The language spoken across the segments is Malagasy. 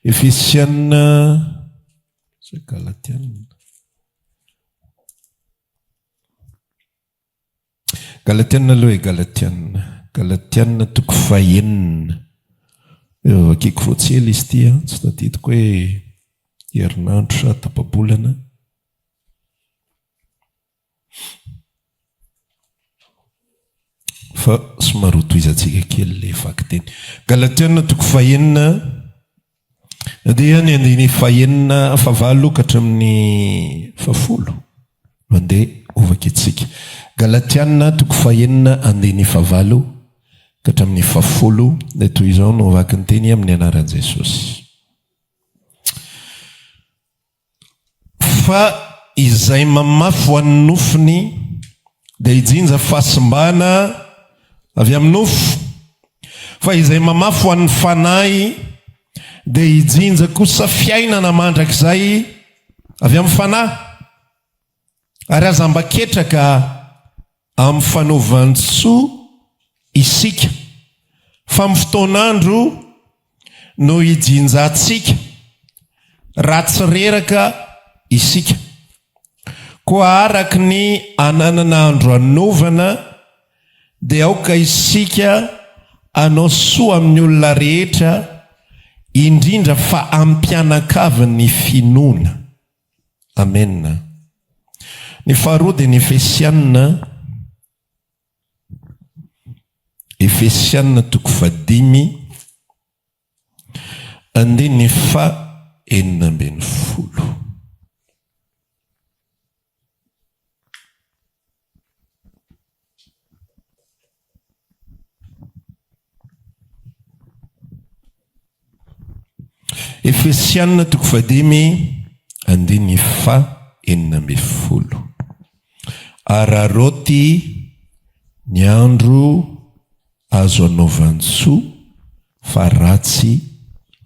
Efesiana sa Galatiana? Galatiana aloha e, Galatiana. Galatiana toko fahenina. Efa vakiko vao tsy ela izy ity an, tsy tadidiko hoe herinandro sa tapa-bolana. Fa somary hotohizantsika kely ilay vakiteny. Galatiana toko fahenina, dia ny andininy fahenina, fahavalo ka hatramin'ny fahafolo no andeha hovakintsika. Galatiana toko fahenina, andininy fahavalo ka hatramin'ny fahafolo, dia toy izao no vaky ny teny amin'ny anaran'i Jesosy. Fa izay mamafy ho an'ny nofony dia hijinja fahasimbana avy amin'ny nofo, fa izay mamafy ho an'ny fanahy dia hijinja kosa fiainana mandrakizay avy amin'ny fanahy. Ary aza mba ketraka amin'ny fanaovan-tsoa isika, fa amin'ny fotoan'andro no hijinjantsika, raha tsy reraka isika. Koa araka ny ananana andro anaovana, dia aoka isika hanao soa amin'ny olona rehetra, indrindra fa amin'ny mpianakavin'ny finoana. Amena. Ny faharoa dia ny Efesiana, Efesiana toko fahadimy, andininy faha 16. Efesiana toko fahadimy andininy faha 16. Araraoty ny andro azo anaovan-tsoa fa ratsy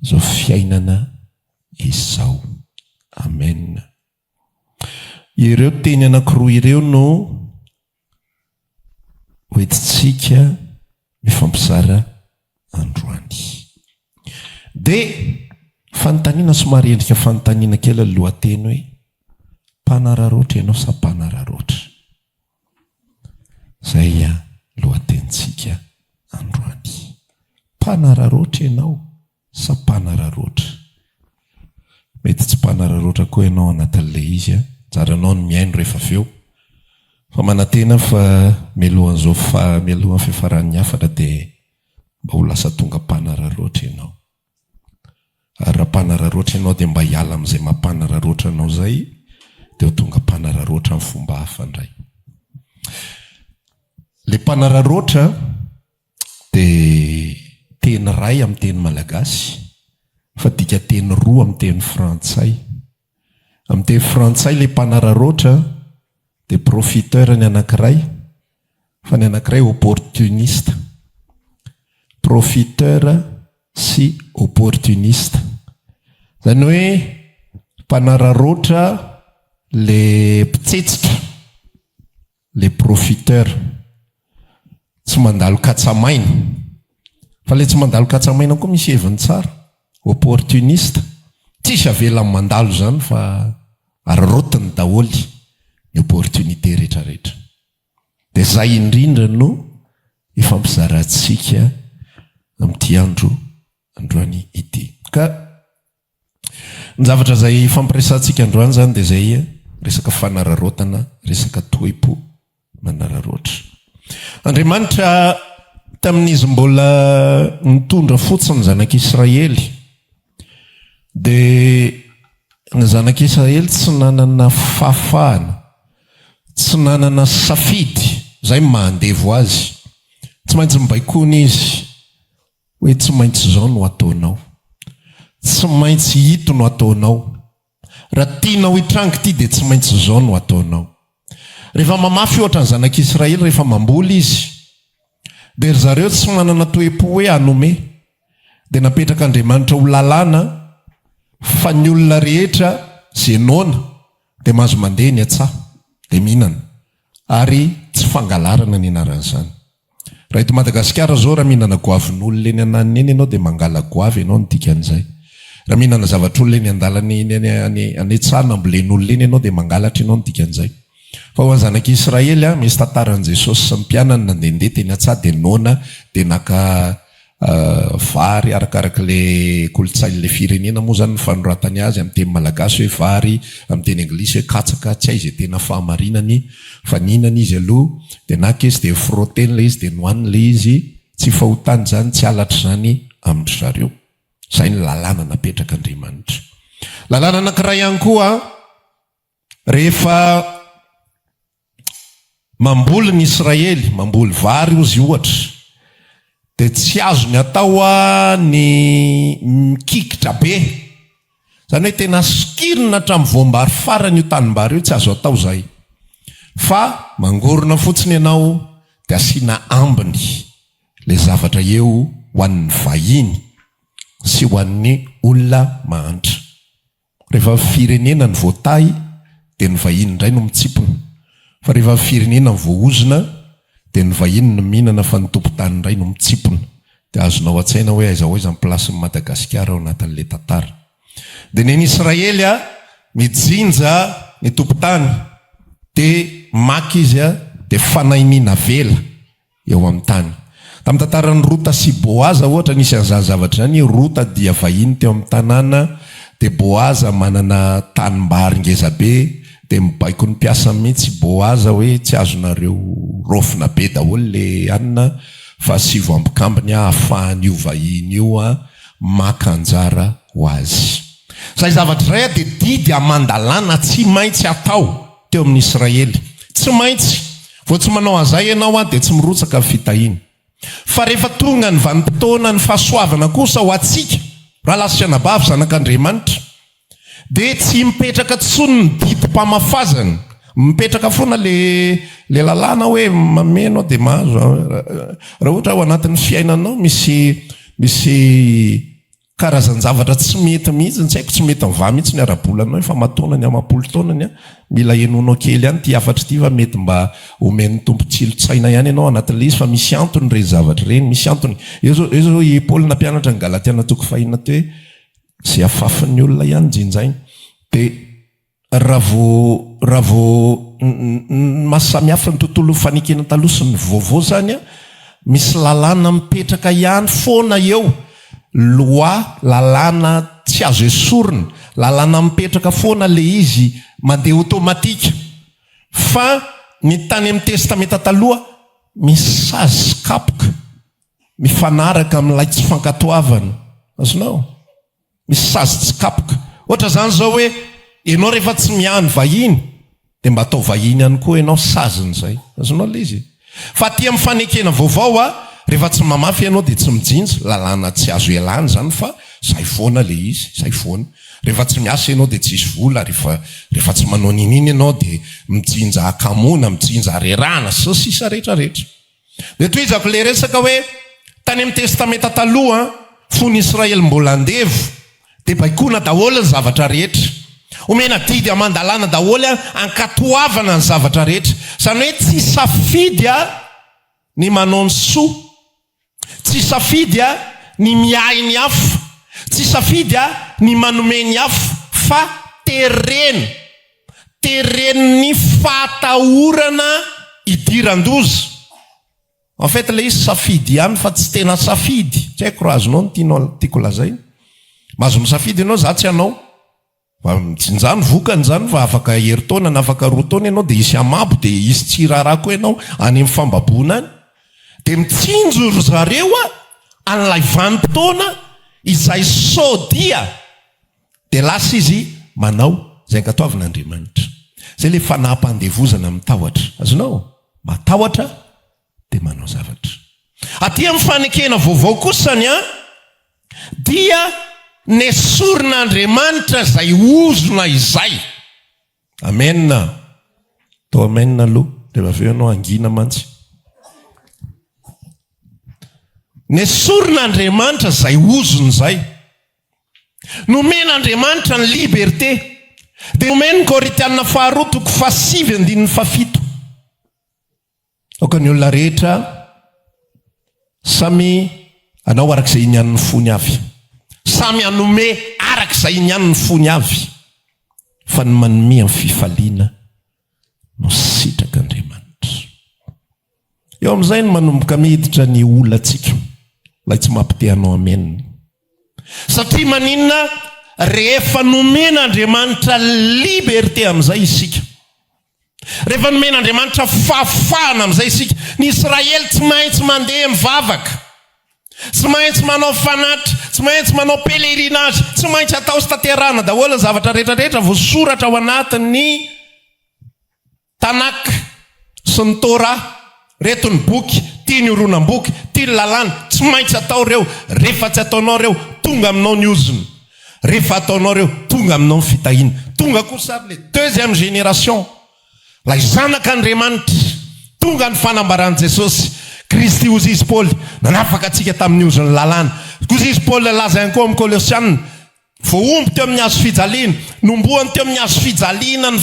izao fiainana izao. Amen. Ireo teny anankiroa ireo no hoentintsika mifampizara androany. Dia fanontaniana somary endrika fanontaniana kely ny lohateny hoe mpanararaotra ianao sa mpanararaotra? Izay lohatenintsika androany. Mpanararaotra ianao Sa mpanararaotra? Mety tsy mpanararaotra koa ianao anatin'ilay izy an! Anjaranao ny mihaino rehefa avy eo. Fa manantena aho fa mialohan'izao fa mialohan'ny fiafaran'ny hafatra dia mba ho lasa tonga mpanararaotra ianao. Ary raha mpanararaotra ianao dia mba hiala amin'izay maha mpanararaotra anao izay dia ho tonga mpanararaotra amin'ny fomba hafa indray. Ilay mpanararaotra dia teny iray amin'ny teny malagasy fa dikanteny roa amin'ny teny frantsay. Amin'ny teny frantsay ilay mpanararaotra dia profiteur ny anankiray fa ny anankiray opportuniste. Profiteur sy opportuniste. Izany hoe mpanararaotra ilay mpitsetsitra. Le profiteur. Tsy mandalo katsa-maina. Fa le tsy mandalo katsa-maina koa misy heviny tsara. Opportuniste. Tsisy avelany mandalo izany fa araraotiny daholo ny opportunité rehetra rehetra. Dia izay indrindra no ifampizarantsika amin'ity andro androany ity. Ka Ny zavatra izay ifampiresahantsika androany izany dia izay resaka fanararaotana, resaka toe-po manararaotra. Andriamanitra tamin'izy mbola nitondra fotsiny ny zanak'Israely dia ny zanak'Israely tsy nanana fahafahana, tsy nanana safidy, izay maha andevo azy. Tsy maintsy mibaikoana izy. Hoe tsy maintsy izao no ataonao. Tsy maintsy ito no ataonao. Raha tianao hitranga ity dia tsy maintsy izao no ataonao. Rehefa mamafy ohatra ny zanak'Israely rehefa mamboly izy dia ry zareo tsy manana toe-po hoe hanome. Dia napetrak'Andriamanitra ho lalàna fa ny olona rehetra izay noana dia mahazo mandeha eny an-tsaha dia mihinana ary tsy fangalarana ny anaran'izany. Raha eto Madagasikara zao raha mihinana goavin'olona eny ananona eny ianao dia mangala goavy ianao ny dikan'izay. Raha mihinana zavatr'olona eny an-dalana eny any any any an-tsaha nambolen'olona eny ianao dia mangalatra ianao ny dikan'izay. Fa ho an'ny zanak'Israely, misy tantaran'i Jesosy sy ny mpianany nandehandeha teny an-tsaha dia noana dia naka vary, arakaraka ilay kolontsain'ilay firenena moa izany ny fanoratany azy, amin'ny teny malagasy hoe vary, amin'ny teny anglisy hoe katsaka, tsy hay izay tena fahamarinany fa nihinana izy aloha dia naka izy dia ni-frotter-ny ilay izy dia nohaniny ilay izy, tsy fahotana izany, tsy halatra izany amin-dry zareo. Izay ny lalàna napetrak'Andriamanitra. Lalàna anankiray ihany koa, rehefa mamboly ny Israely, mamboly vary ozy ohatra, dia tsy azony atao ny mikikitra be. Izany hoe tena sokirina hatramin'ny voam-bary farany io tanimbary io, tsy azo atao izay. Fa mangorona fotsiny ianao dia asiana ambiny. Ilay zavatra eo ho an'ny vahiny sy ho an'ny olona mahantra. Rehefa firenena no voatahy dia ny vahiny indray no mitsimpona. Fa rehefa firenena no voaozona dia ny vahiny no mihinana fa ny tompon-tany indray no mitsimpona. Dia azonao an-tsaina hoe aiza ho aiza ny place-n'i Madagasikara ao anatin'ilay tantara. Dia ny an'Israely mijinja ny tompon-tany dia maka izy dia fanahinina avela. eo amin'ny tany. Tamin'ny tantaran'i Rota sy Boaza, ohatra, nisy an'izany zavatra izany, Rota dia vahiny teo amin'ny tanàna, dia Boaza manana tanimbary ngezabe, dia mibaiko ny mpiasany mihitsy Boaza hoe tsy azonareo raofina be daholo le anona fa asivo ambikambiny ahafahan'io vahiny io maka anjara ho azy. Izay zavatra izay dia didy aman-dalàna tsy maintsy atao. teo amin'ny Israely. Tsy maintsy! Vao tsy manao an'izay ianao an, dia tsy mirotsaka ny fitahiana. Fa rehefa tonga ny vanim-potoana ny fahasoavana kosa ho antsika, rahalahy sy anabavy, zanak'Andriamanitra, dia tsy mipetraka intsony ny didim-pamafazana. Mipetraka foana le le lalàna hoe manome ianao dia mahazo. Raha ohatra ao anatin'ny fiainanao misy misy Karazan-javatra tsy mety mihitsy, tsy haiko, tsy mety mivaha mihitsy ny ara-bolanao, efa aman-taonany, amam-polo taonany an, mila henoinao kely ihany ity hafatra ity fa mety mba omen'ny Tompo tsilo-tsaina ihany ianao anatin'ilay izy fa misy antony ireny zavatra ireny, misy antony. Eo izao, eo izao i Paoly nampianatra ny Galatiana toko fahina teo hoe izay afafin'ny olona ihany jinjainy. Dia Raha vao raha vao ny maha samy hafa ny tontolon'ny fanekena taloha sy ny vaovao zany an, misy lalàna mipetraka ihany foana eo, loi, lalàna tsy azo esorina, lalàna mipetraka foana le izy mandeha automatique, fa ny tany amin'ny testamenta taloha misy sazy sy kapoka mifanaraka amin'ilay tsy fankatoavana, azonao? Misy sazy tsy kapoka. Ohatra izany izao hoe ianao rehefa tsy miahy ny vahiny dia mba atao vahiny ihany koa ianao, saziny izay. Azonao ilay izy? Fa aty amin'ny fanekena vaovao a, rehefa tsy mamafy ianao dia tsy mijinja, lalàna tsy azo ialana izany fa izay foana ilay izy, izay foana. Rehefa tsy miasa ianao dia tsisy vola, rehefa rehefa tsy manao n'inon'inona ianao dia mijinja hakamoana, mijinja harerahana, sy ny sisa rehetra rehetra. Dia tohizako ilay resaka hoe, tany amin'ny Testamenta Taloha, fony Israely mbola andevo, dia baikoana daholo ny zavatra rehetra. Omena didy aman-dalàna daholo ankatoavana ny zavatra rehetra. Izany hoe tsy safidy ny manao ny soa. Tsy safidy ny miahy ny hafa. Tsy safidy ny manome ny hafa fa terena. Teren'ny fahatahorana hidiran-doza. En fait ilay izy safidy ihany fa tsy tena safidy. Tsy haiko raha azonao ny tianao tiako lazaina. Mahazo misafidy ianao, za tsy hanao. Fa mijinjà ny vokany izany fa afaka herintaona na afaka roa taona ianao dia hisy hamabo dia hisy tsy hiraharaha koa ianao any amin'ny fambaboana any. Dia mitsinjo ry zareo an'ilay vanim-potoana izay sao dia Dia lasa izy manao izay ankatoavin'Andriamanitra. Izay ilay fanaham-pandevozana amin'ny tahotra. Azonao? Matahotra dia manao zavatra. Aty amin'ny fanekena vaovao kosa ny an, dia nesorin'Andriamanitra izay ozona izay. Amen. Atao amen aloha, rehefa avy eo ianao hangina mantsy. Nesorin'Andriamanitra izay ozona izay. Nomen'Andriamanitra ny liberté. Dia nomeny ny Korintiana faharoa toko fahasivy andininy fahafito. Aoka ny olona rehetra samy hanao araka izay inian'ny fony avy. Samy hanome araka. araka izay iniany ny fony avy, fa ny manome amin'ny fifaliana no sitrak'Andriamanitra. Eo amin'izay no manomboka miditra ny olantsika, ilay tsy mampite anao amen. Satria maninona? Rehefa nomen'Andriamanitra liberté amin'izay isika, rehefa nomen'Andriamanitra fahafahana amin'izay isika, ny Israely tsy maintsy mandeha mivavaka, tsy maintsy manao fanatitra, tsy maintsy manao pèlerinage, tsy maintsy atao sy tanterahana daholo ny zavatra rehetrarehetra voasoratra ao anatin'ny Tanakh sy ny Torah, reto ny boky, ty ny horonam-boky, ty ny lalàna, tsy maintsy atao ireo, rehefa tsy ataonao ireo, tonga aminao ny ozona, rehefa ataonao ireo, tonga aminao ny fitahiana. Tonga kosa ary le deuxième génération, ilay zanak'Andriamanitra, tonga ny fanambaran'i Jesosy, Kristy hozy izy Paoly, nanafaka antsika tamin'ny ozon'ny lalàna. Hozy izy Paoly nilaza ihany koa amin'ny Kolosiana, Voahombo teo amin'ny hazo fijaliana. Nombohany teo amin'ny hazo fijaliana ny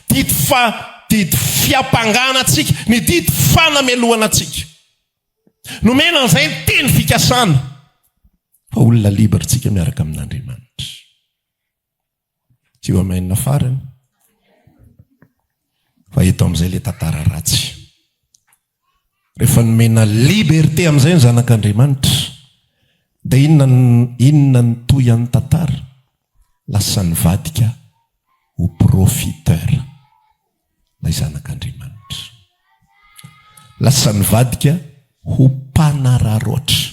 didy fa didy fiampangana antsika, ny didy fanamelohana antsika. Nomena an'izay ny teny fikasana fa olona libre tsika miaraka amin'Andriamanitra. Tsy ho amen farany. Fa eto amin'izay ilay tantara ratsy. Rehefa nomena liberté amin'izay ny zanak'Andriamanitra, dia inona inona ny tohian'ny tantara? Lasa nivadika ho profiteur ilay zanak'Andriamanitra. Lasa nivadika ho mpanararaotra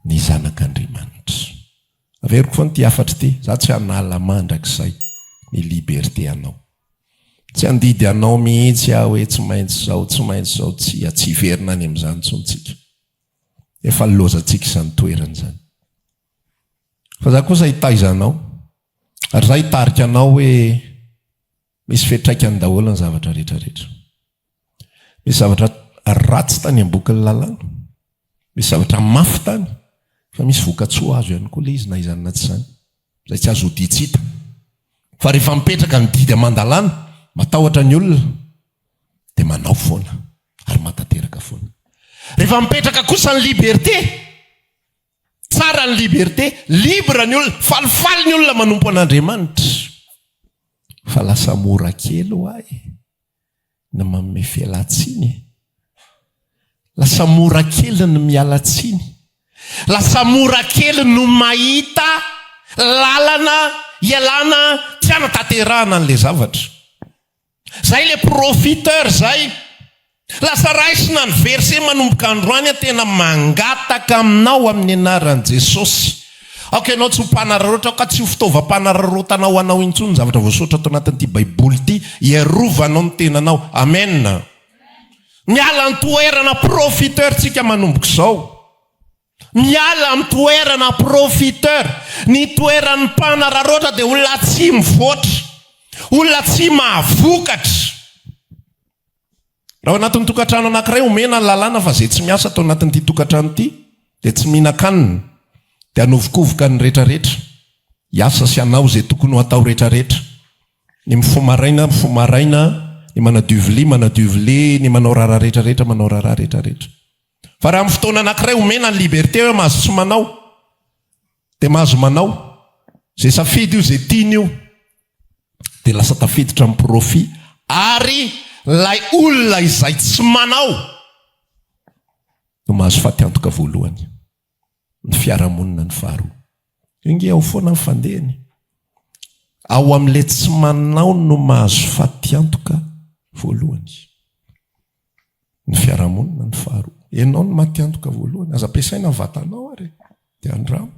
ny zanak'Andriamanitra. Averiko foana ity hafatra ity, za tsy hanala mandrakizay ny liberté anao. Tsy handidy anao mihitsy aho hoe tsy maintsy izao, tsy maintsy izao, tsia, tsy hiverina any amin'izany intsony tsika. Efa lozantsika izany toerana izany. Fa za kosa hitaiza anao, ary za hitarika anao hoe misy fiantraikany daholo ny zavatra rehetra rehetra. Misy zavatra ratsy tany am-bokin'ny lalàna, misy zavatra mafy tany, fa misy vokatsoa azo ihany koa ilay izy na izany na tsy izany, izay tsy azo odian-tsy hita. Fa rehefa mipetraka ny didy aman-dalàna, matahotra ny olona, dia manao foana ary mahatanteraka foana. Rehefa mipetraka kosa ny liberté, tsara ny liberté, libre ny olona, falifaly ny olona manompo an'Andriamanitra. Fa lasa mora kely hoa e. ny manome fialan-tsiny e! Lasa mora kely ny miala tsiny. Lasa mora kely no mahita lalana hialana tsy hanatanterahana an'ilay zavatra. Zay le profiteur zay. Lasa raisina ny verset manomboka androany aho tena mangataka aminao amin'ny anaran'i Jesosy. Aoka ianao tsy ho mpanararaotra, aoka tsy ho fitaovam-panararaotana ho anao intsony ny zavatra voasoratra ato anatin'ity Baiboly ity, hiarovanao ny tenanao. Amen. Miala ny toerana profiteur tsika manomboka izao. Miala amin'ny toerana profiteur. Ny toeran'ny mpanararaotra dia olona tsy mivoatra, olona tsy mahavokatra. Raha ao anatin'ny tokantrano anankiray omena ny lalàna fa izay tsy miasa ato anatin'ity tokantrano ity dia tsy mihinan-kanina, dia hanovokovoka ny rehetrarehetra, hiasa sy hanao izay tokony ho atao rehetrarehetra. Ny mifoha maraina, mifoha maraina, ny manadio vilia, manadio vilia, ny manao raharaha rehetrarehetra, manao raharaha rehetrarehetra. Fa raha amin'ny fotoana anankiray omena ny liberté hoe mahazo tsy manao, dia mahazo manao. Izay safidy io, izay tiany io. Dia lasa tafiditra amin'ny profit ary ilay olona izay tsy manao no mahazo fatiantoka voalohany. Ny fiarahamonina ny faharoa. Io nge ao foana ny fandehany. Ao amin'ilay tsy manao no mahazo fatiantoka voalohany. Ny fiarahamonina ny faharoa. Ianao no maty antoka voalohany. Aza ampiasaina ny vatanao ary e. Dia andramo.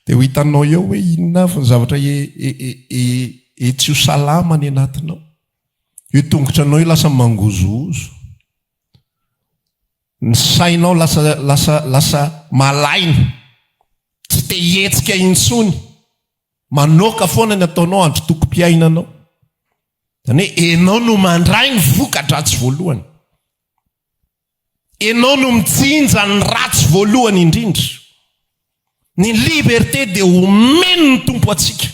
Dia ho hitanao eo hoe inona avy ny zavatra e tsy ho salama any anatinao. Io tongotra anao io lasa mangozohozo. Ny sainao lasa lasa lasa malaina. Tsy te hihetsika intsony. Manoaka foana ny ataonao androtokom-piainanao. Izany hoe enao no mandray ny voka-dratsy voalohany. Enao no mijinja ny ratsy voalohany indrindra. Ny liberté dia omen'ny Tompo antsika.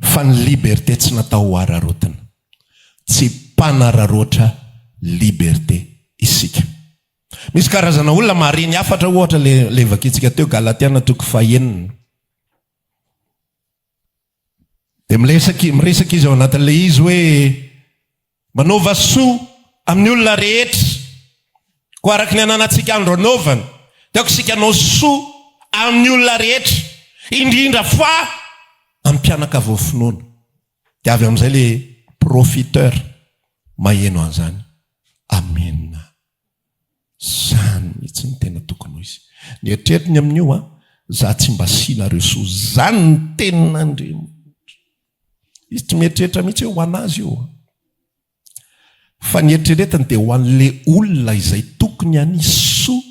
Fa ny liberté tsy natao ho araraotina. Tsy mpanararaotra liberté isika. Misy karazana olona mahare ny hafatra ohatra le, le vakintsika teo Galatiana toko fahenina. Dia miresaka miresaka izy ao anatin'ilay izy hoe manaova soa amin'ny olona rehetra. Koa araka ny ananantsika andro anaovana, dia aoka isika hanao soa amin'ny olona rehetra, indrindra fa amin'ny mpianakavin'ny finoana. Dia avy amin'izay ilay profiteur maheno an'izany. Amena. Zany mihitsy no tena tokony ho izy. Ny eritreritiny amin'io an, za tsy mba asianareo soa. Zany ny tenin'Andriamanitra. Izy tsy mieritreritra mihitsy hoe ho an'azy io an. Fa ny eritreretiny dia ho an'le olona izay tokony hanisy soa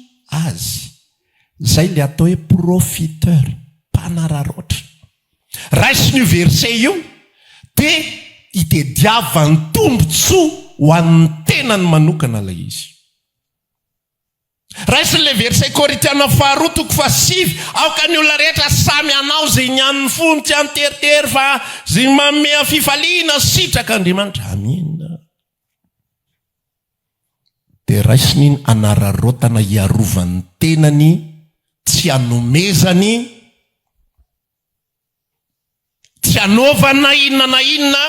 azy. Zay le atao hoe profiteur, mpanararaotra. Raisina io verset io dia itediavany tombontsoa ho an'ny tenany manokana ilay izy. Raisina ilay verset Korintiana faharoa toko fahasivy, aoka ny olona rehetra samy hanao izay ny an'ny fony, tsy an-teritery fa izay manome fifaliana sitraka Andriamanitra. Amena. Dia raisina iny hanararaotana hiarovany ny tenany tsy hanomezany Tsy hanaovana na inona na inona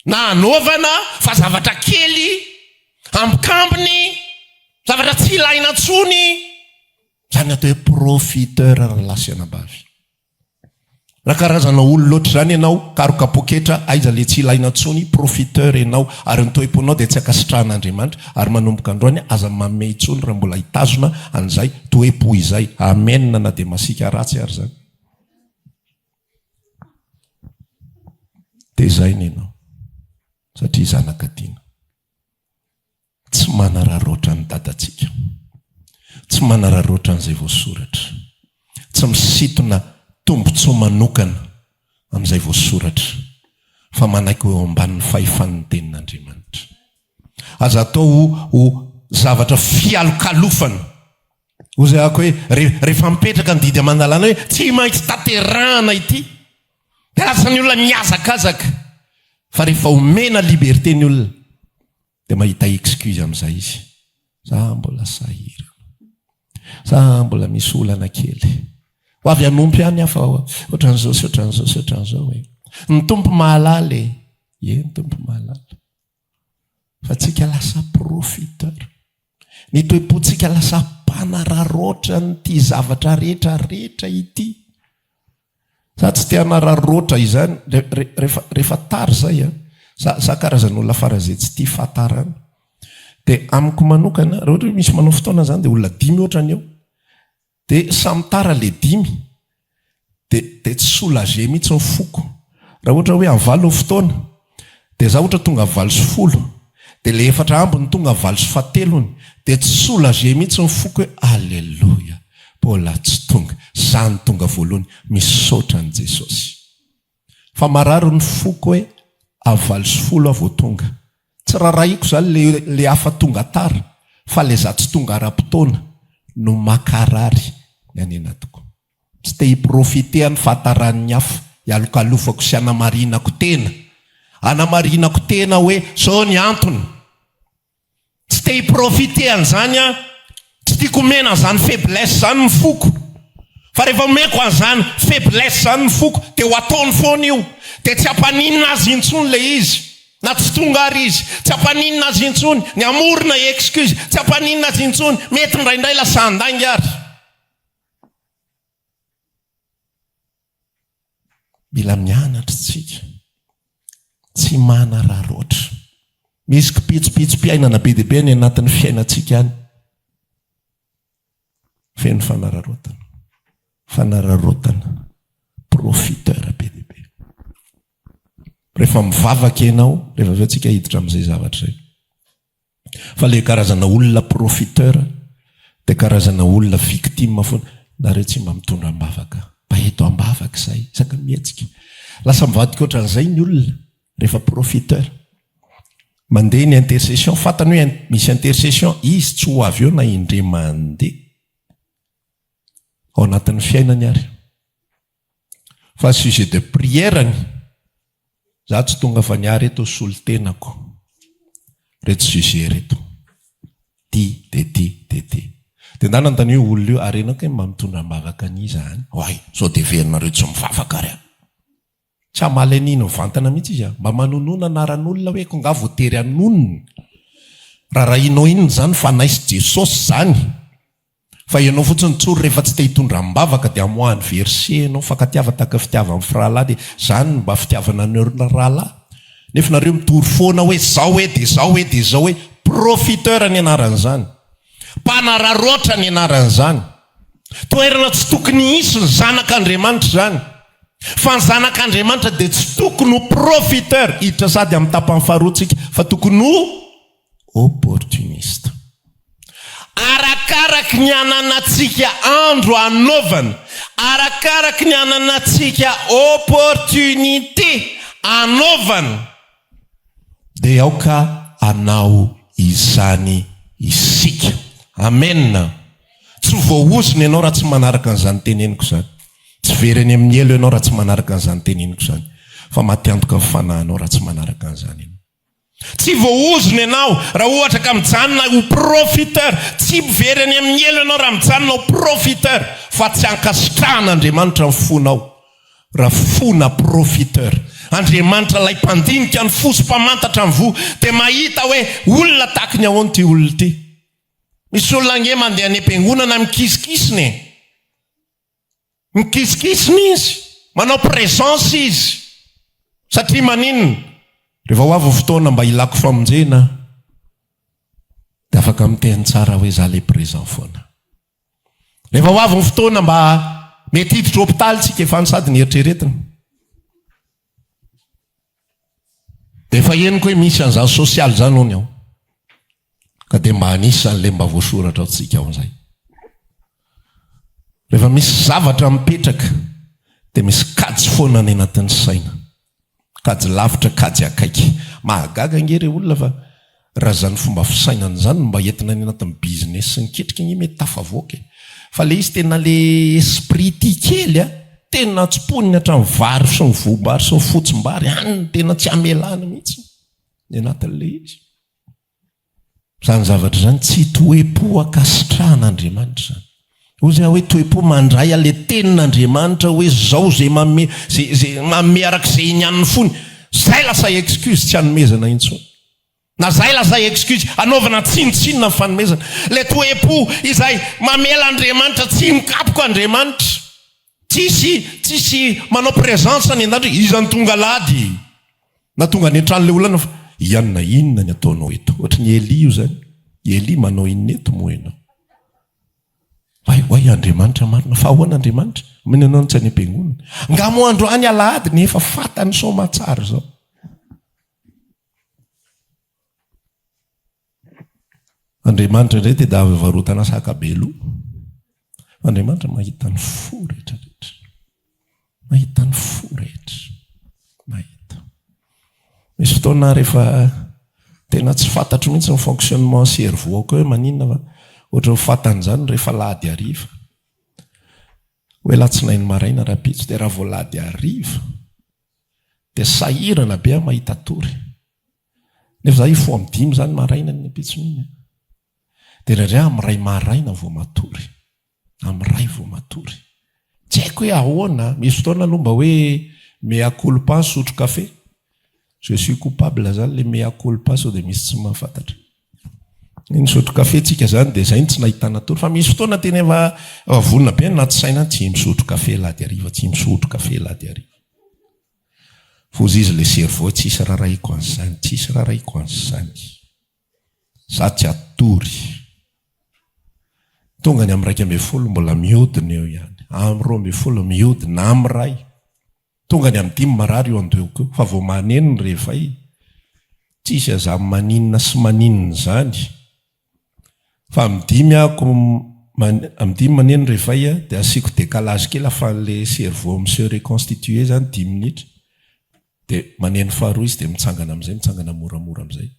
na hanaovana fa zavatra kely, ambikambiny, zavatra tsy ilaina intsony. Izany atao hoe profiteur ry lahy sy anabavy. Raha karazana olona ohatr'izany ianao, karoka poketra, aiza le tsy ilaina intsony, profiteur ianao, ary ny toe-ponao dia tsy ankasitrahan'Andriamanitra, ary manomboka androany aza manome intsony raha mbola hitazona an'izay toe-po izay. Amen na dia masiaka ratsy ary izany. Tezaina ianao satria zanaka tiana. Tsy manararaotra ny dadantsika. Tsy manararaotra an'izay voasoratra. Tsy misintona tombontsoa manokana amin'izay voasoratra fa manaiky ho eo ambanin'ny fahefan'ny tenin'Andriamanitra. Aza atao ho zavatra fialokalofana. Hoy izay ako hoe rehefa mipetraka ny didy aman-dalàna hoe tsy maintsy tanterahana ity dia lasa ny olona mihazakazaka fa rehefa omena liberté ny olona dia mahita excuse amin'izay izy. Za mbola sahirana. Za mbola misy olana kely. Ho avy hanompo ihany aho fa ohatran'izao sy ohatran'izao sy ohatran'izao e. Ny Tompo mahalala e. Ie, ny Tompo mahalala. Fa tsika lasa profiteur. Ny toe-pontsika lasa mpanararaotra an'ity zavatra rehetra rehetra ity. Za tsy te hanararaotra izany rehefa rehefa tara zay a. Za za karazan'olona faran'izay tsy tia fahatarana. Dia amiko manokana, raha ohatra hoe misy manao fotoana zany dia olona dimy ohatrany eo. Dia samy tara le dimy. Dia dia tsy soulager mihitsy ny foko. Raha ohatra hoe amin'ny valo ny fotoana, dia za ohatra tonga 8:10, dia le efatra ambiny tonga 8:08, dia tsy soulager mihitsy ny foko hoe Alléluia, mbola tsy tonga, za no tonga voalohany, misaotra an'i Jesosy. Fa marary ny foko hoe avy 8:10 aho vao tonga. Tsy rarahiko zany le le hafa tonga tara fa le za tsy tonga ara-potoana no makarary ny any anatiko. Tsy te hi-profiter aho ny fahataran'ny hafa hialokalofako sy hanamarinako tena. Hanamarinako tena hoe zao ny antony. Tsy te hi-profiter an'izany aho. Tsy tiako omena an'izany faiblesse izany ny foko. Fa rehefa omeko an'izany faiblesse izany ny foko dia ho ataony foana io. Dia tsy hampaninona azy intsony ilay izy. Na tsy tonga ary izy. Tsy hampaninona azy intsony ny hamorona excuse. Tsy hampaninona azy intsony. Mety indraindray lasa handainga ary. Mila mianatra isika. Tsy manararaotra. Misy kipitsopitsom-piainana be dia be any anatin'ny fiainantsika any. Feno fanararaotana. Fanararaotana. Profiteur be dia be. Rehefa mivavaka ianao, rehefa avy eo tsika hiditra amin'izay zavatra izay. Fa le karazana olona profiteur dia karazana olona victime foana. Nareo tsy mba mitondra am-bavaka. Mba eto am-bavaka izay isaka mihetsika. Lasa mivadika ohatran'izay ny olona rehefa profiteur. Mandeha ny intercession, fantany hoe misy intercession, izy tsy ho avy eo na indray mandeha. Ao anatin'ny fiainany ary. Fa sujet de prière-ny, za tsy tonga fa ny ahy reto solontenako, reto sujet reto, ty de ty de ty. De ndana anontanio io olona io, ary enao kay mba mitondra am-bavaka an'iza any? Oay, sao de heverinareo tsy mivavaka ary aho. Tsy hamaly an'iny mivantana mihitsy izy a! Mba manonona anaran'olona hoe ko nga voatery hanonona? Rarahinao inona izany fanahy sy Jesosy izany? Fa ianao fotsiny tsory rehefa tsy te hitondra am-bavaka dia amoahany verset ianao, fankatiava tahaka fitiavan'ny firahalahy dia izany no mba fitiavana anareo rahalahy? Nefa nareo mitory foana hoe zao hoe dia zao hoe dia zao hoe, profiteur ny anaran'izany. Mpanararaotra ny anaran'izany. Toerana tsy tokony hisy ny zanak'Andriamanitra izany. Fa ny zanak'Andriamanitra dia tsy tokony ho profiteur, hiditra sady amin'ny tapany faharoa tsika, fa tokony ho opportuniste. Arakaraky ny ananantsika andro hanaovana, arakaraky ny ananantsika opportunité hanaovana, Dia aoka hanao izany isika. Amena. Tsy voaozona ianao raha tsy manaraka an'izany teneniko izany. Tsy very any amin'ny helo ianao raha tsy manaraka an'izany teneniko izany. Fa maty antoka ny fanahinao raha tsy manaraka an'izany ianao. Tsy voaozona ianao raha ohatra ka mijanona ho profiteur. Tsy very any amin'ny helo ianao raha mijanona ho profiteur. Fa tsy ankasitrahan'Andriamanitra ny fonao. Raha fo na profiteur. Andriamanitra ilay mpandinika ny fo sy mpamantatra ny voa dia mahita hoe olona tahaky ny ahoana ity olona ity. Misy olona ange mandeha any am-piangonana mikisikisina e. Mikisikisina izy, manao présence izy. Satria maninona? Rehefa ho avy ny fotoana mba hilako famonjena dia afaka miteny tsara hoe za le présent foana. Rehefa ho avy ny fotoana mba mety hiditra hopitaly tsika efa any sady ny eritreretina. Dia efa henoko hoe misy an'izany sosialy izany hono ao. Ka dia mba anisan'ilay mba voasoratra ao tsika ao izay. Rehefa misy zavatra mipetraka dia misy kajy foana any anatin'ny saina. Kajy lavitra, kajy akaiky. Mahagaga ange re olona fa raha izany fomba fisainana izany no mba entina any anatin'ny business sy ny ketrika ange mety tafavoaka e. Fa le izy tena le esprit tia kely a, tena tsimponiny hatramin'ny vary sy ny voam-bary sy ny fotsim-bary, any no tena tsy amelany mihitsy ny anatin'le izy. Izany zavatra izany tsy toe-po ankasitrahan'Andriamanitra izany. Hoy izy hoe toe-po mandray an'ilay tenin'Andriamanitra hoe zao izay manome, izay, izay manome araka izay inian'ny fony. Zay lasa excuse tsy hanomezana intsony. Na zay lasa excuse hanaovana tsinontsinona ny fanomezana. Ilay toe-po izay mamela Andriamanitra tsy mikapoka Andriamanitra. Tsisy, tsisy manao présence any an-danitra, iza no tonga alahady? Na tonga any an-trano ilay olona fa ianona inona ny ataonao eto? Ohatry ny Elia io izany. Elia manao inona eto moa ianao? Oay, oay Andriamanitra marina. Fa ahoana Andriamanitra? Mino ianao no tsy any am-piangonana. Nga moa androany alahady nefa fantany soamatsara izao. Andriamanitra indray tedavy varotana saka be loha. Andriamanitra mahita ny fo rehetra rehetra. Mahita ny fo rehetra. Mahita. Misy fotoana rehefa tena tsy fantatro mihitsy ny fonctionnement cerveau-ko hoe maninona fa ohatran'ny fantany izany rehefa alahady hariva. Hoe alatsinainy maraina rahampitso dia raha vao alahady hariva dia sahirana be aho mahita tory. Nefa za hifoha amin'ny dimy zany maraina ny ampitson'iny an. Dia indraindray aho amin'ny iray maraina vao matory. Amin'ny iray vao matory. Tsy haiko hoe ahoana, misy fotoana aloha mba hoe mea culpa nisotro kafe. Je suis coupable zany le mea culpa sao dia misy tsy mahafantatra. Ny nisotro kafe tsika zany dia zay no tsy nahitana tory. Fa misy fotoana tena efa vonona be ny anaty saina, tsy misotro kafe alahady hariva, tsy misotro kafe alahady hariva. Foza izy le cerveau tsisy rarahiko an'izany, tsisy rarahiko an'izany. Za tsy hatory. Tonga ny amin'ny 11 mbola mihodina eo ihany. Amin'ny 12 mihodina, amin'ny iray. Tonga ny amin'ny dimy marary io andohako io fa vao maneno ny réveil. Tsisy azany maninona sy maninona izany. Fa amin'ny dimy ako amin'ny dimy maneno réveil dia asiako décalage kely ahafahan'ilay cerveau mi-se reconstituer zany dimy minitra. Dia maneno faharoa izy dia mitsangana amin'izay, mitsangana moramora amin'izay.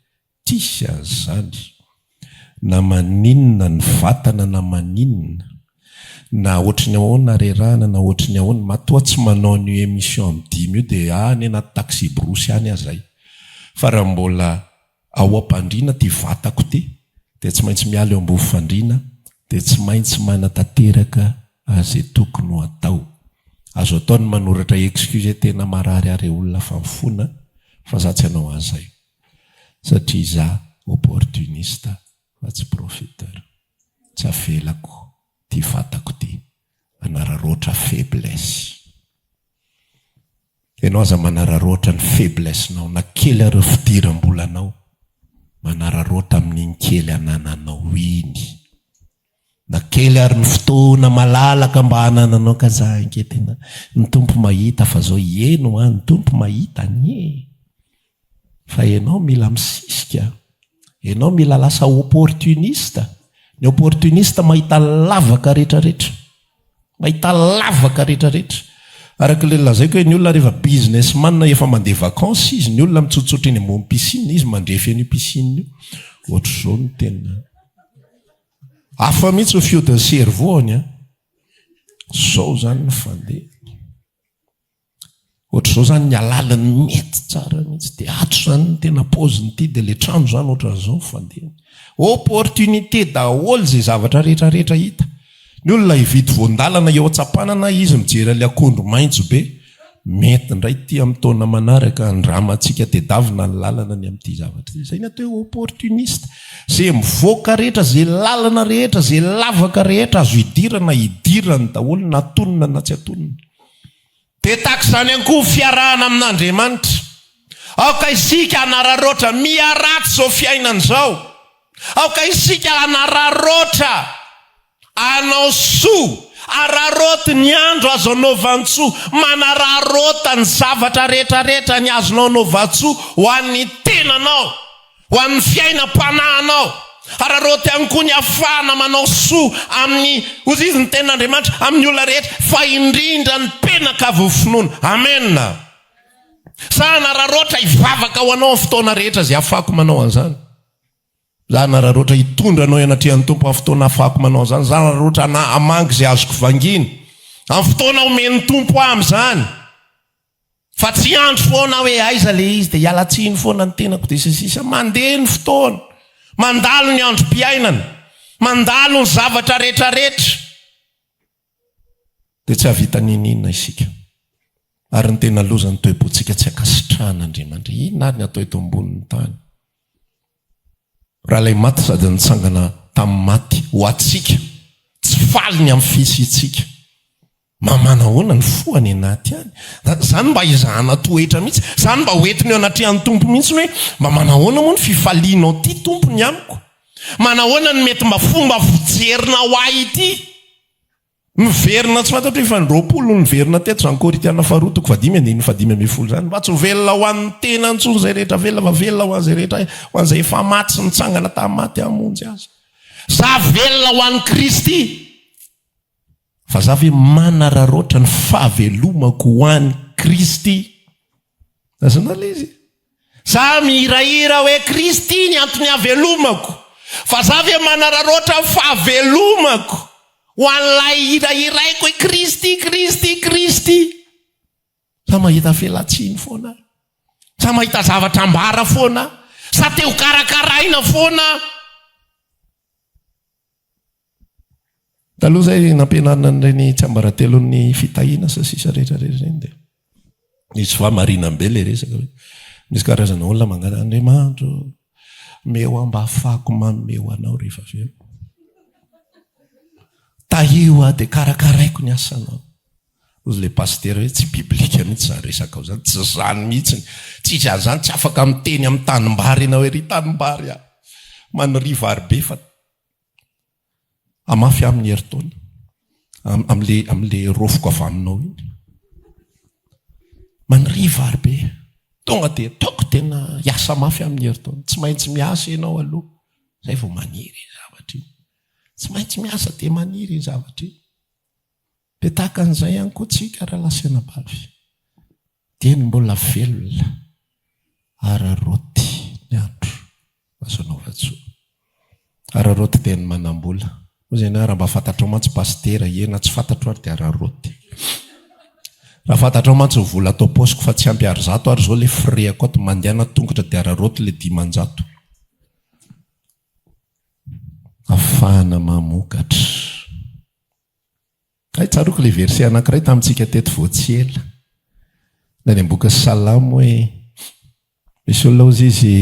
Tsisy an'izany. Na maninona ny vatana na maninona, na ohatry ny ahoana harerahana na ohatry ny ahoana, matoa tsy manao an'io émission amin'ny dimy io dia any anaty taxi-brousse any aho izay. Fa raha mbola Ao am-pandriana ity vatako ity dia tsy maintsy miala eo ambony fandriana dia tsy maintsy manatanteraka azay tokony ho atao. Azo atao ny manoratra excuse hoe tena marary ahy re olona fa mifona fa za tsy hanao an'izay satria za opportuniste fa tsy profiteur. Tsy avelako ty vatako ty hanararaotra faiblesse. Ianao aza manararaotra ny faiblesse-nao na kely ary ny fidiram-bolanao, manararaotra amin'iny kely anananao iny. Na kely ary ny fotoana malalaka mba hanananao ka za ange tena ny Tompo mahita fa zao eny hoa ny Tompo mahita anie fa enao mila misisika, enao mila lasa opportuniste, ny opportuniste mahita lavaka retraretra, mahita lavaka retraretra, araka ilay nolazaiko hoe ny olona rehefa business man efa mandeha vacances izy, ny olona mitsotsotra eny ambony piscine izy mandrefy an'io piscine io, ohatr'izao no tena. Hafa mihitsy ny fihodin'ny cerveau-ny an! Zao zany ny fandehany. Ohatr'izao zany ny alaliny mety tsara mihitsy. Dia ato zany ny tena paoziny ity, dia ilay trano zany ohatran'izao ny fandehany. Opportunité daholo izay zavatra rehetra rehetra hita. Ny olona hividy voan-dalana eo an-tsampanana izy mijery an'ilay akondro maitso be. Mety indray ity amin'ny taona manaraka andramantsika tedavina ny lalana ny amin'ity zavatra ity. Izay ny atao hoe opportuniste. Izay mivoaka rehetra, izay lalana rehetra, izay lavaka rehetra azo idirana, idirany daholo na atonina na tsy atonina. Dia tahaka izany ihany koa ny fiarahana amin'Andriamanitra. Aoka isika hanararaotra, miha-ratsy izao fiainana izao. Aoka isika hanararaotra. Hanao soa, araraoty ny andro azo anaovan-tsoa, manararaota ny zavatra rehetrarehetra ny azonao anaovan-tsoa ho an'ny tenanao, ho an'ny fiainam-panahinao. Araraoty ihany koa ny hafahana manao soa amin'ny, hoy izy ny tenin'Andriamanitra, amin'ny olona rehetra, fa indrindra ny mpianakavin'ny finoana. Amena. Za hanararaotra hivavaka ho anao amin'ny fotoana rehetra izay hafahako manao an'izany. Za hanararaotra hitondra anao eo anatrehan'ny Tompo amin'ny fotoana ahafahako manao an'izany. Za hanararaotra hamangy izay azoko vangiana amin'ny fotoana omen'ny Tompo ahy amin'izany. Fa tsy hiandry foana aho hoe aiza ilay izy dia hiala tsiny foana ny tenako dia sy ny sisa. Mandeha ny fotoana, mandalo ny androm-piainana, mandalo ny zavatra rehetrarehetra. Dia tsy hahavita n'inon'inona isika. Ary ny tena loza ny toe-pontsika tsy ankasitrahan'Andriamanitra. Inona ary ny atao eto ambonin'ny tany? Raha ilay maty sady nitsangana tamin'ny maty ho antsika, tsy faly ny amin'ny fisiantsika. Mba manahoana ny fo any anaty any? Izany mba ezahana toetra mihitsy. Izany mba hoentina eo anatrehan'ny Tompo mihitsy hoe mba manahoana moa ny fifalianao ity Tompo ny amiko? Manahoana ny mety mba fomba fijerinao ahy ity? Miverina tsy fantatro efa 20 no niverina teto izany Korintiana faharoa toko fahadimy andininy fahadimy ambin'ny folo izany. Mba tsy ho velona ho an'ny tena intsony izay rehetra velona fa velona ho an'izay rehetra ho an'izay efa maty sy nitsangana tamin'ny maty hamonjy azy. Za velona ho an'i Kristy. Fa za ve manararaotra ny fahavelomako ho an'i Kristy? Azonao ilay izy? Za mihirahira hoe Kristy ny antony havelomako. Fa za ve manararaotra ny fahavelomako ho an'ilay hirahiraiko hoe Kristy, Kristy, Kristy? Sa mahita fialantsiny foana? Sa mahita zavatra ambara foana? Sa te ho karakaraina foana? Taloha izay nampianarina an'ireny tsiambaratelon'ny fitahiana sy ny sisa rehetra rehetra ireny dia nisy fahamarinam-be ilay resaka hoe misy karazana olona mangataka Andriamanitra ô, omeo aho mba hahafahako manome ho anao rehefa avy eo. Tahio aho dia karakaraiko ny asanao. Hozy ilay pasitera hoe tsy biblika mihitsy izany resakao izany, tsy izany mihitsy, tsy izy an'izany, tsy afaka miteny amin'ny tanimbary ianao hoe ry tanimbary a, maniria vary be fa Hamafy aminy herintaona amle amle rofoko avy aminao iny. Maniria vary be. Tonga dia ataoko tena hiasa mafy amin'ny herintaona. Tsy maintsy miasa ianao aloha. Zay vao maniry iny zavatra iny. Tsy maintsy miasa dia maniry iny zavatra iny. Dia tahaka an'izay ihany koa tsika rahalahy sy anabavy. Dieny mbola velona araraoty ny andro azo anaovan-tsoa. Araraoty dia ny manam-bola. Hoy izy hoe raha mba fantatrao mantsy pasitera, ie na tsy fantatro ary dia araraoty. Raha fantatrao mantsy ny vola ato am-paosiko fa tsy ampy arizato ary izao ilay frais-ko ato, mandehana tongotra dia araraoty ilay 500. Afahana mamokatra. Hay tsaroako ilay verset anankiray tamintsika teto vao tsy ela. Ny any am-boky Salamo hoe misy olona hozy izy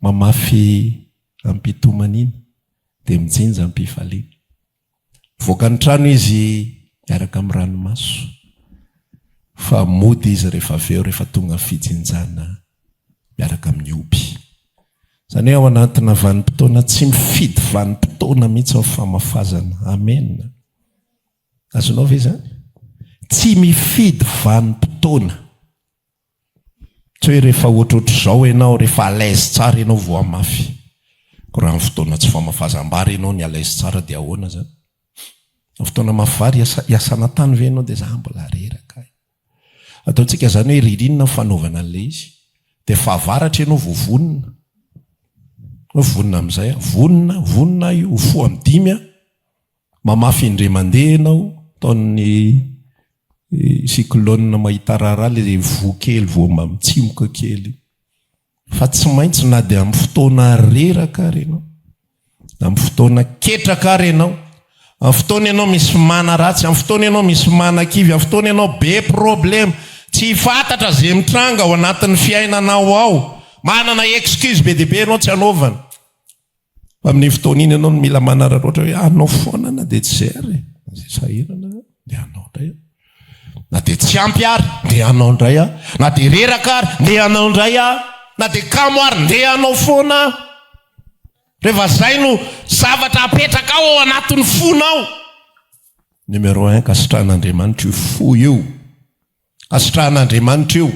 mamafy amim-pitomaniana dia mijinja amim-pifaliana. Mivoaka ny trano izy miaraka amin'ny ranomaso fa mody izy rehefa avy eo rehefa tonga ny fijinjana miaraka amin'ny hoby. Izany hoe ao anatina vanim-potoana tsy mifidy vanim-potoana mihitsy ny famafazana. Amen. Azonao ve izany? Tsy mifidy vanim-potoana. Tsy hoe rehefa ohatrohatr'izao ianao, rehefa à l'aise tsara ianao vao hamafy. Koa raha amin'ny fotoana tsy famafazam-bary ianao ny à l'aise tsara dia ahoana izany? Amin'ny fotoana mafy vary hiasana tany ve ianao dia za mbola reraka. Ataontsika izany hoe ririnina ny fanaovana an'ilay izy. Dia fahavaratra ianao vao vonona. Hoe vonona amin'izay aho. Vonona, vonona aho io, ho fo amin'ny dimy aho. Mamafy indray mandeha ianao, ataon'ny cyclone mahita raharaha ilay voa kely vao mba mitsimoka kely. Fa tsy maintsy na dia amin'ny fotoana reraka ary ianao, amin'ny fotoana ketraka ary ianao, amin'ny fotoana ianao misy mana ratsy, amin'ny fotoana ianao misy mana kivy, amin'ny fotoana ianao be problema, tsy fantatra izay mitranga ao anatin'ny fiainanao ao, manana excuse be dia be ianao tsy hanaovana. Fa amin'iny fotoana iny ianao no mila manararaotra hoe hanao foana na dia tsy izay ary e. Izay sahirana dia hanao indray aho. Na dia tsy ampy ary dia hanao indray aho. Na dia reraka ary dia hanao indray aho. Na dia kamo ary dia hanao foana aho. Rehefa izay no zavatra apetrakao ao anatin'ny fonao. Numéro un, kasitrahan'Andriamanitra io fo io. Asitrahan'Andriamanitra io.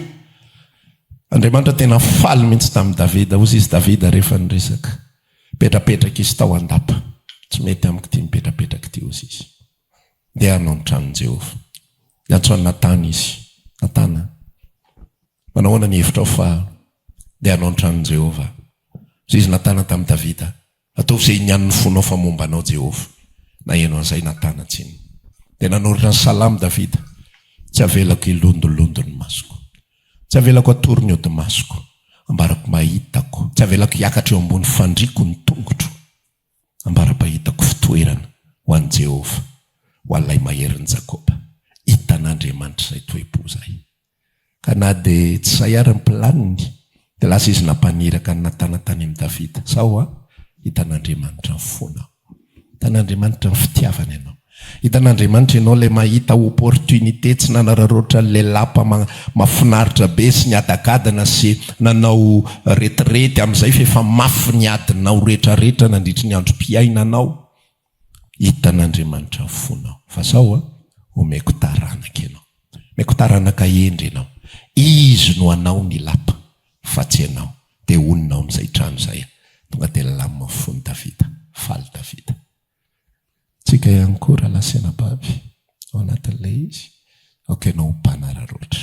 Andriamanitra tena faly mihitsy tamin'i Davida. Hozy izy Davida rehefa niresaka. Mipetrapetraka izy tao an-dapa. Tsy mety amiko ity mipetrapetraka ity, hozy izy. Ndeha hanao ny tranon'i Jehovah. Niantso an'i Natana izy. Natana, manao ahoana ny hevitrao fa ndeha hanao ny tranon'i Jehovah? Hozy izy Natana tamin'i Davida, Ataovy izay inian'ny fonao fa momba anao Jehovah. Naheno an'izay Natana tsinona. Dia nanoratra ny Salamo Davida, Tsy avelako hilondolondo ny masoko. Tsy avelako hatory ny hodi-masoko. Ambarako mahitako. Tsy avelako hiakatra eo ambony fandriako ny tongotro. Ambara-pahitako fitoerana ho an'i Jehovah, ho an'ilay Maherin'i Jakoba. Hitan'Andriamanitra izay toe-po izay. Ka na dia tsy sahy ary ny planiny, dia lasa izy nampaniraka an'i Natana tany amin'i Davida. Sao a, hitan'Andriamanitra ny fonao. Hitan'Andriamanitra ny fitiavany anao. Hitan'Andriamanitra ianao ilay mahita opportunité tsy nanararaotra an'ilay lapa mahafinaritra be sy niadankadana sy nanao retirety amin'izay f'efa mafy ny adinao retraretra nandritry ny androm-piainanao. Hitan'Andriamanitra ny fonao. Fa zao a, omeko taranaka ianao. Omeko taranaka hendry ianao. Izy no hanao ny lapa, fa tsy ianao. Dia honina ao amin'izay trano izay aho. Tonga dia nilamina ny fon'i Davida. Faly Davida. Tsika ihany koa, rahalahy sy anabavy, ao anatin'ilay izy, aoka ianao ho mpanararaotra.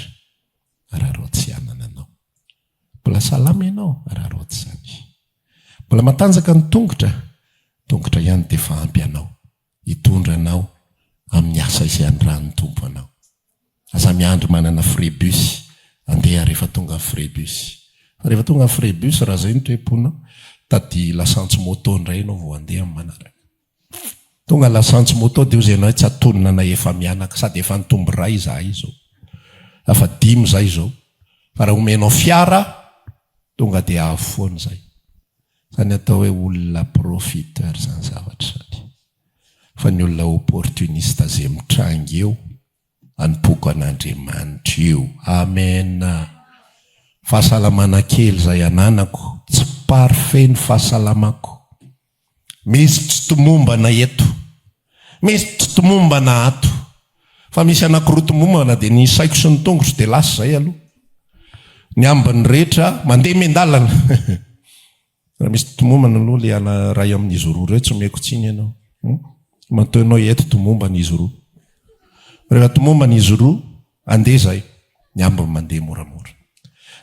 Araraoty sy hanana anao. Mbola salama ianao? Araraoty izany. Mbola matanjaka ny tongotra? Tongotra ihany dia efa ampy anao hitondra anao amin'ny asa izay anirahan'ny Tompo anao. Aza miandry manana frais bus, andeha rehefa tonga ny frais bus. Fa rehefa tonga ny frais bus, raha izay no toe-ponao, tady lasantsy moto indray ianao vao handeha amin'ny manaraka. Tonga lasantsy moto dia hozy ianao hoe tsy atonina anay efa-mianaka, sady efa nitombo iray izahay izao. Efa dimy izahay izao. Fa raha omenao fiara, tonga dia avy foana izay. Izany atao hoe olona profiteur izany zavatra izany. Fa ny olona opportuniste izay mitranga eo, anompoako an'Andriamanitra io. Amen. Fahasalamana kely izay ananako, tsy parfait ny fahasalamako. Misy tsy tomombana eto. Misy tsy tomombana ato. Fa misy anankiroa tomombana dia ny saiko sy ny tongotro dia lasa izay aloha. Ny ambiny rehetra mandeha miandalana. Raha misy tomombana aloha ilay ana iray amin'izy roa ireo tsy omeko tsiny ianao. Hmm? Matoa ianao eto tomombana izy roa. Rehefa tomombana izy roa, Andeha izay, ny ambiny mandeha moramora.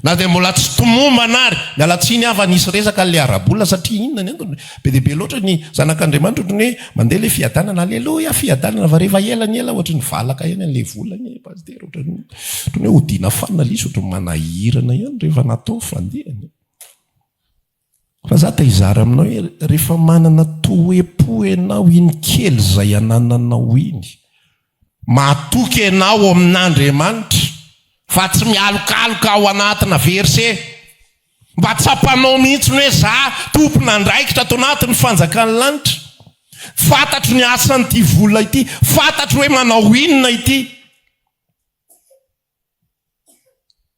Na dia mbola tsy tomombana ary, miala tsiny aho fa nisy resaka an'ilay ara-bola satria inona ny antony? Be dia be loatra ny zanak'Andriamanitra ohatran'ny hoe mandeha ilay fiadanana, aleloia fiadanana, fa rehefa ela ny ela ohatran'ny valaka ihany an'ilay vola anie pasitera, ohatran'ny ohatran'ny hoe odiana fanina ilay izy, ohatran'ny manahirana ihany rehefa natao ny fandehany. Fa za te hizara aminao hoe rehefa manana toe-po ianao iny kely izay anananao iny. Matoky ianao amin'Andriamanitra fa tsy mialokaloka ao anatina verset. Mba tsapanao mihitsy ny hoe za tompon'andraikitra ato anatin'ny fanjakan'ny lanitra. Fantatro ny asan'ity vola ity, fantatro hoe manao inona ity.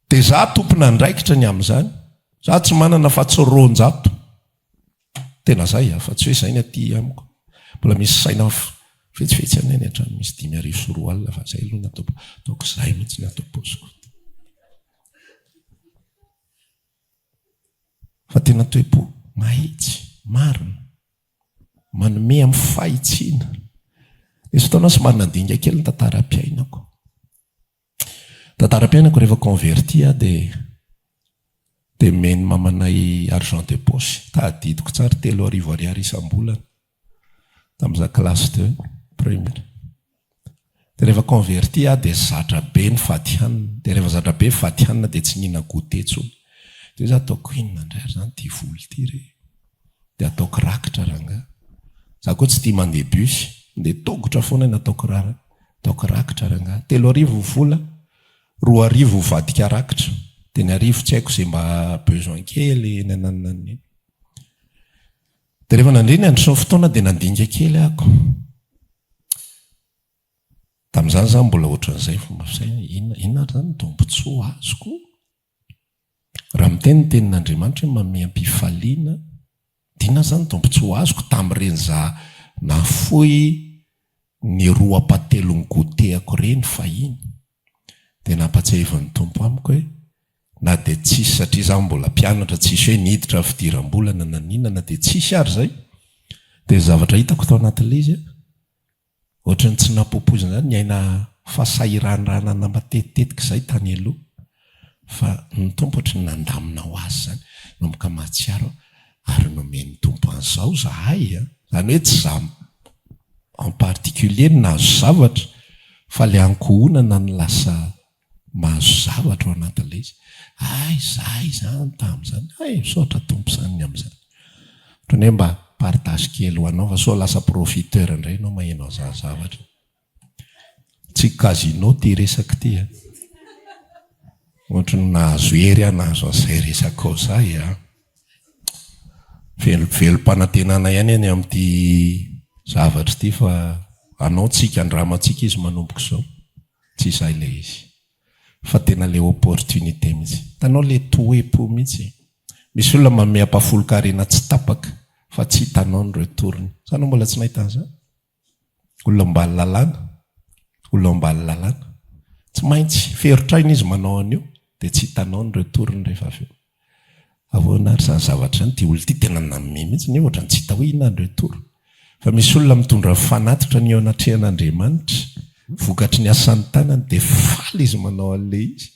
Dia za tompon'andraikitra ny amin'izany. Za tsy manana fa tsy 200. Tena zay a, fa tsy hoe zay ny aty amiko. Mbola misy saina fetsifetsy any any an-trano misy 2005 fa zay aloha ny ataoko, ataoko zay mihitsy ny ato am-paosiko. Fa tena toe-po mahitsy, marina, manome amin'ny fahitsiana. Nisy fotoana aho somary nandinika kely ny tantaram-piainako. Tantaram-piainako rehefa converti aho dia dia nomen'ny mamanay argent de poche, tadidiko tsara, 3000 ariary isam-bolana. Tamin'izaho classe deux, première. Dia rehefa converti aho dia zatra be ny fady hanina. Dia rehefa zatra be fady hanina dia tsy nihina goûter intsony. Dia hoy izaho ataoko inona indray ary izany ity vola ity re? Dia ataoko rakitra rangahy. Izaho koa tsy tia mandeha bus, mandeha tongotra foana ny ataoko rara, ataoko rakitra rangahy. 3000 ny vola, 2000 mivadika rakitra. Dia ny arivo tsy haiko izay mba besoin kely nananona an'iny. Dia rehefa nandeha ny andro sy ny fotoana dia nandinika kely aho. Tamin'izany izaho mbola ohatran'izay fomba fisainana, inona inona ary izany ny tombontsoa azoko? Raha miteny ny tenin'Andriamanitra hoe manome am-pifaliana, dia inona izany ny tombontsoa azoko tamin'ireny izaho nahafoy ny roa ampahatelon'ny goûter-ko ireny fahiny? Dia nampatsiahivin'ny Tompo amiko hoe Na dia tsisy satria izaho mbola mpianatra tsisy hoe niditra fidiram-bola na naninona na dia tsisy ary izay dia ny zavatra hitako tao anatin'ilay izy ohatran'ny tsy nampoipoizina izany niaina fahasahiranranana matetitetika izay tany aloha fa ny Tompo ohatran'ny nandamina ho azy izany nanomboka mahatsiaro aho ary nomen'ny Tompo an'izao izahay an! Izany hoe tsy izaho en particulier no nahazo zavatra fa ilay ankohonana no lasa mahazo zavatra ao anatin'ilay izy. Hay izahay izany tamin'izany. Hay misaotra Tompo izany ny amin'izany. Ohatran'ny hoe mba partage kely ho anao fa sao lasa profiteur indray ianao maheno an'izany zavatra. Tsy casino ity resaka ity a. Ohatran'ny nahazo hery aho nahazo an'izay resakao izay a. Velom-panantenana ihany any amin'ity zavatra ity fa anao tsika andramantsika izy manomboka izao. Tsy izay ilay izy. Fa tena ilay opportunité mihitsy. Hitanao ilay toe-po mihitsy. Misy olona manome ampahafolon-karena tsy tapaka fa tsy hitanao ny retour-ny. Sa anao mbola tsy nahita an'izany? Olona ambany lalàna. Olona ambany lalàna. Tsy maintsy ferotraina izy manao an'io dia tsy hitanao ny retour-ny rehefa avy eo. Ahoana ary izany zavatra izany? Ity olona ity tena nanome mihitsy nefa ohatran'ny tsy hita hoe inona ny retour. Fa misy olona mitondra fanatitra ny eo anatrehan'Andriamanitra, vokatry ny asan'ny tanany dia faly izy manao an'ilay izy,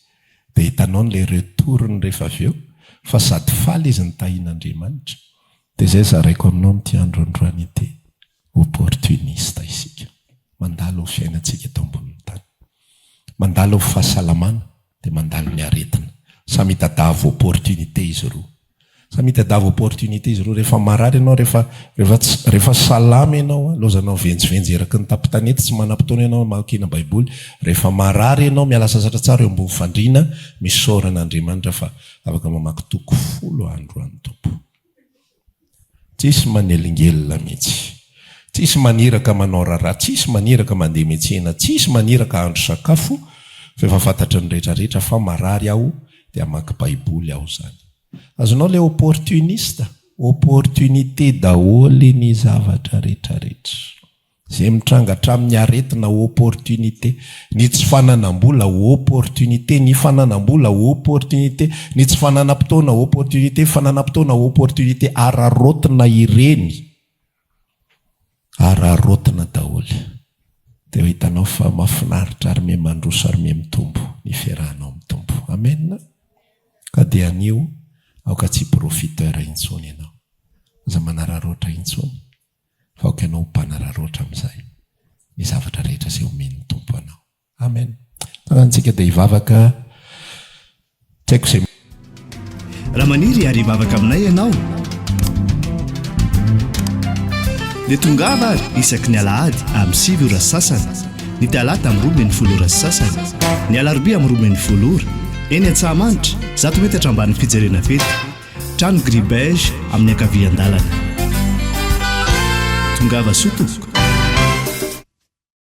dia hitanao an'ilay retour-ny rehefa avy eo fa sady faly izy nitahian'Andriamanitra. Dia izay zaraiko aminao amin'ity andro androany ity, opportuniste isika, mandalo ny fiainantsika eto ambonin'ny tany, mandalo ny fahasalamana, dia mandalo ny aretina. Samy hitadavo opportunité izy roa. Samy hitadavo opportunité izy roa. Rehefa marary ianao, rehefa rehefa tsy rehefa salama ianao, laozanao mivenjivenjy eraky ny tampon-tanety, tsy manam-potoana ianao hamakiana baiboly. Rehefa marary ianao, miala sasatra tsara eo ambony fandriana, misaora an'Andriamanitra fa afaka mamaky toko folo andro any Tompo. Tsisy manelingelina mihitsy. Tsisy maniraka manao raharaha, tsisy maniraka mandeha miantsena, tsisy maniraka hahandro sakafo fa efa fantatry ny rehetra rehetra fa marary aho dia hamaky baiboly aho izany. Azonao ilay opportuniste? Opportunité daholo ny zavatra rehetra rehetra. Izay mitranga hatramin'ny aretina opportunité, ny tsy fananam-bola opportunité, ny fananam-bola opportunité, ny tsy fananam-potoana opportunité, fananam-potoana opportunité, araraotina ireny, araraotina daholo. Dia ho hitanao fa mahafinaritra ary miha mandroso ary miha mitombo ny fiarahanao amin'ny Tompo. Amen. Ka dia anio aoka tsy profiteur intsony ianao. Aza manararaotra intsony. Fa aoka ianao ho mpanararaotra amin'izay ny zavatra rehetra izay omen'ny Tompo anao. Amen. Tanantsika dia hivavaka. Tsy haiko izay. Raha maniry ary hivavaka aminay ianao dia tongava ary isaky ny alahady amin'ny sivy ora sasany. Ny talata amin'ny 12 ora sy sasany. Ny alarobia amin'ny 12 ora. Eny Antsahamanitra, 100 metatra ambanin'ny fijerena fety. Trano gris beige amin'ny ankavian-dalana. Tongava soa tompoko.